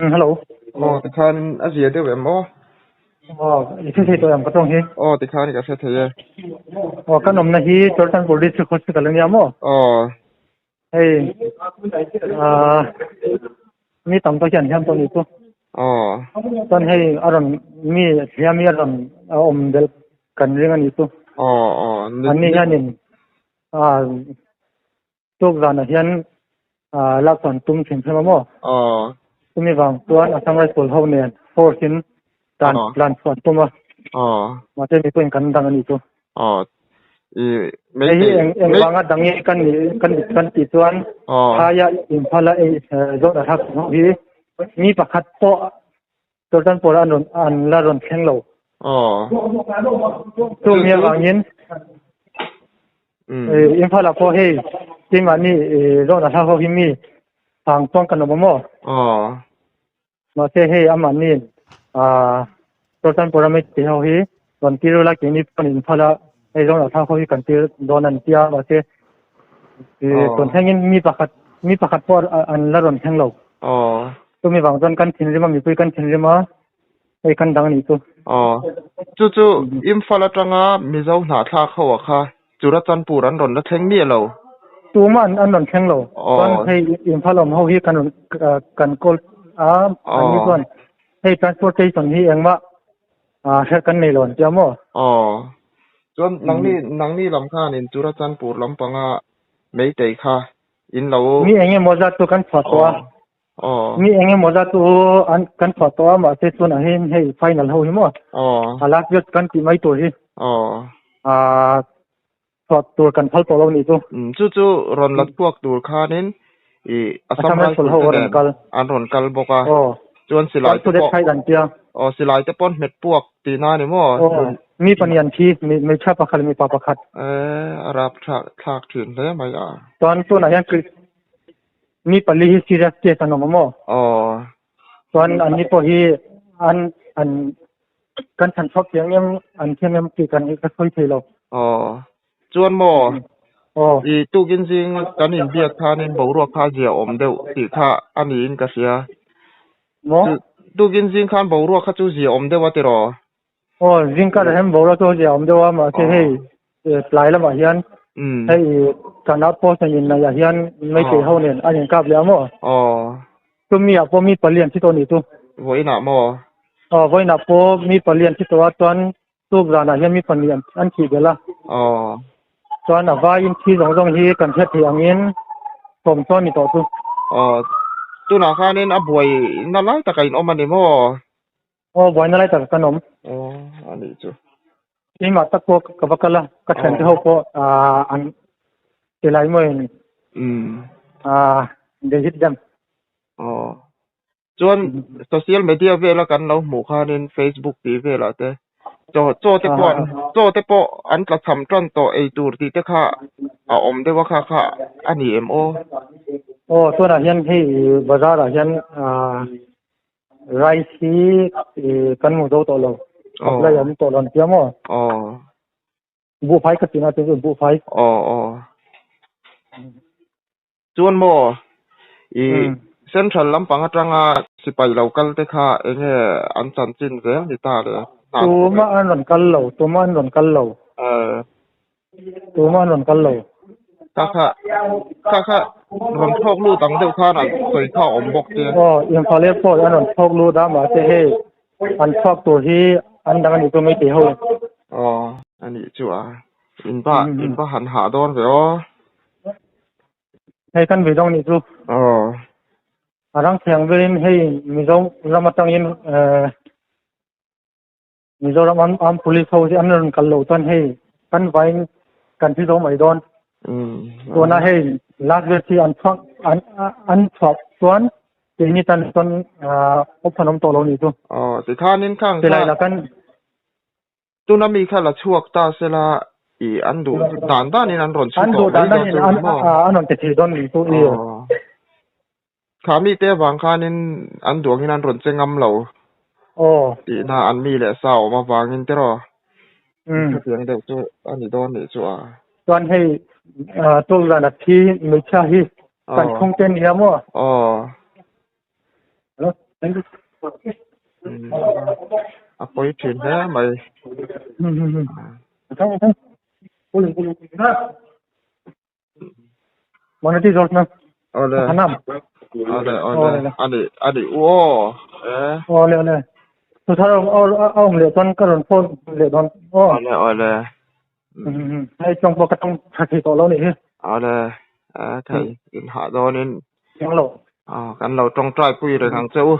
Hello. Aw tikhan a zia deuh em aw? Aw, i hre thei tawh em ka tawng hi? Aw tikhan ka hre thei e. Aw, kan awmna hi Churachandpur District Hospital ania maw? Aw. Hei, ah, mi tam tak hian hiam tawh ni chu. Aw. Chuan hei a rawn mi hliam hi a rawn a awm belh kan ring a ni chu. Aw, aw. An ni hianin ah Tuk zanah hian lak chuan tum thin thin a maw? Aw. Chumi vang chuan Assam Rifle ho nen force in dan plan chhuah an tum a. Aw. Mahse mipui in kan dang a nih chu. Aw. I Hei hi eng eng vanga dang nge kan nih kan kan tih chuan phaia Imphal a ei zawt a thlak ho hi mi pakhat pawh Churachandpur an rawn an la rawn thleng lo. Aw. Chumi avangin Imphal ah pawh hei keimahni zawhna hla ho hi mi vang chuan kan awm a maw? Aw. Mahse hei amahni Churachandpur a Meitei ho hi rawn tir ula keini pawn Imphal a hei zawhna hla ho hi kan tir dawn an tia mahse tun thlengin mi pakhat mi pakhat pawh an la rawn thleng lo. Aw. Chumi vang chuan kan thinrim a mipui kan thinrim a hei kan dang nih chu. Aw. Chu chu Imphal atanga Mizo hnahthlak ho ah kha Churachandpur an rawn la thleng miah lo. Tumah an rawn thleng lo. Chuan hei Imphal awm ho hi kan rawn kan call a an ni chuan hei transportation hi engmah hriat kan nei lo an tia maw? Aw. Chuan nangni nangni lam khanin Churachandpur lampanga Meitei kha in lo. Mi eng emaw zat chu kan chhuah tawh a. Aw. Mi eng emaw zat chu an kan chhuah tawh a mahse tunah hian hei final ho hi maw. Aw. A last year kan tih mai tur hi. Aw. Ah chhuah tur kan phal tawh lo nih chu. Um chu chu rawn la chhuak tur khanin i Assam Rifle ho te nen an rawn kal bawk a. Aw. Chuan silai te pawh. Chuan an tia. Aw silai te pawh hmet puak tihna a ni maw? Aw. Mi pahnih an thi hmeichhia pakhat leh mipa pakhat. Eh a rap thlak thlak thin hle mai a. Chuan tunah hian Mi pali hi serious case an awm a maw? Aw. Chuan an ni pawh hi an an kan chhan chhuak thiang em an thiang em tih kan ka sawi thei lo. Aw. Chuan maw? Aw. I tukin zing kan inbiak khanin boruak kha a zia awm deuh tih kha a niin ka hria. Maw? Tukin zing khan boruak kha chu zia awm deuh a tiraw? Aw, zing karah hian boruak chu a zia awm deuh a, mahse hei tlai lamah hian hei kan outpost nen inneihah hian Meitei ho nen an inkap leh a maw? Aw. Chumi ah pawh mi pali an thi tawh a nih chu. Vawiinah maw? Aw, vawiinah pawh mi pali an thi tawh a, chuan tuk zanah hian mi pahnih an thih belh a. Aw. Chuan a vaiin thi zawng zawng hi kan hriat theih angin sawm chuan ni tawh chu. Aw, tunah khanin a buai na lai takah in awm a ni maw? Aw buaina lai tak kan awm. Aw a nih chu. Keimah tak pawh ka va kal a, ka thiante ho pawh ah an ti lai maw in ah they hit them. Aw chuan social media vela kan lo hmuh khanin Facebook tih velah te chaw chaw te pawh an chaw te pawh an tla cham tan tawh ei tur tih te kha a awm deuh a kha kha a ni em aw? Aw tunah hian hei bazar ah hian ah Rice hi kan hmu zo tawh lo. Supply awm tawh lo an tia maw? Aw. Buhfai ka tina chu buhfai. Aw aw. Chuan maw i central lampang atanga sipai lo kal te kha enge an chanchin zel ni ta le? Tuma an rawn kal lo, tuma an rawn kal lo. Tuma an rawn kal lo. Kha kha kha kha rawn thlawk lut ang deuh khan an sawi kha a awm bawk che. Aw, Imphal Airport an rawn thlawk lut a, mahse hei an chhuak tur hi an dang a nih chu Meitei ho. Aw, a nih chu a. In va in va han hah dawn ve aw. Hei kan beidawng nih chu. Aw. A rang thiang verin hei Mizo ram atangin eh Mizoram an armed police ho hi an rawn kal loh chuan hei kan vain kan thi zo mai dawn. Tuna hei last date hi an chhuak an an chhuah chuan keini tan chuan option awm tawh lo nih chu. Aw tikhanin khang kha. Silai la kan. Tuna mi kha la chhuak ta sela i an duh dan danin an rawn chhu tawh mai dawn chu ni maw? An rawn ti thei dawn nih chu i. Kha mite avang khanin an duangin an rawn che ngam lo. Aw. Tihna an mi leh sa awm avangin tiraw. Khatiang deuh chu a ni dawn nih chu a. Chuan hei Tulzana thi hmeichhia hi kan chhungte nia maw? Aw. Hello. A pawi thin hle mai. Awle awle awle ani ani u aw e. Awle awle thuthar a awm leh chuan ka rawn phone leh dawn aw. Awle awle. Hei chuang pawh ka tawng tha thei tawh lo nih hi. Awle thei in hah dawnin Chiang lo. Kan lo tawngtai pui reng ang che u.